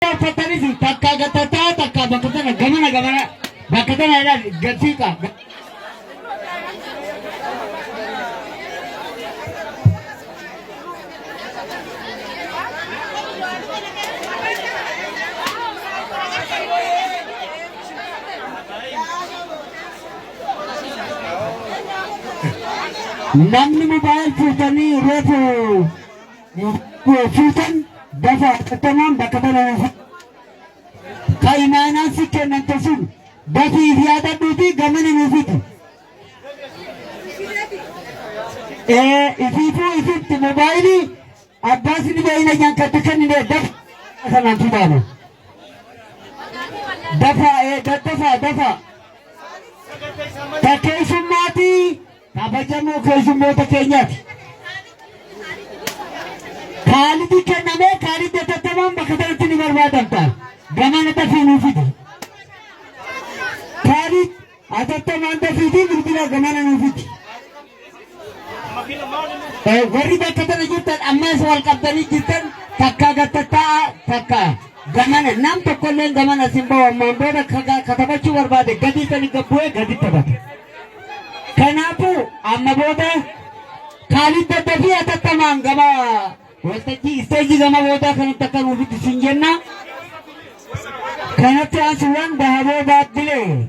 Uffatanis takka gatataa takka bakka tana gamana gamana bakka tana ilaali gad siiqa. Namni mobaayil fuutanii reefu fuutan dafa hatattamaan bakka tana nuuf ka imaanaan si kennamte sun dafii fi yaadadhuuti gamana nuuf fidi. Ifiifuu ifitti mobaayilii abbaas ni beeyna nyankatti kennine dafa kanaan fidaama. Dafa daddafaa dafa. Ta keessummaatii kabajamoo keessummoota keenyaati. Kaalidi kennamee kaalidi hatattamaan bakka kanatti ni barbaadamta. Gamana dafii nuu fidi. Kaalid hatattamaan dafiitii bilbila gamana nuu fidi. Warri bakka tana jirtan ammas wal qabdanii jirtan takka gattattaa'a takka gamana nam tokkolleen gamana sin bahu ammaan booda katabachuu barbaade gadi sani gabbu'ee gadi taphata. Kanaafuu amma booda Kaalid daddafii hatattamaan gama waltajjii isteejii gama boodaa kanatti akka nuuf fiddu sin jenna. Kanatti aansuudhaan Dahaboo Baabbilee.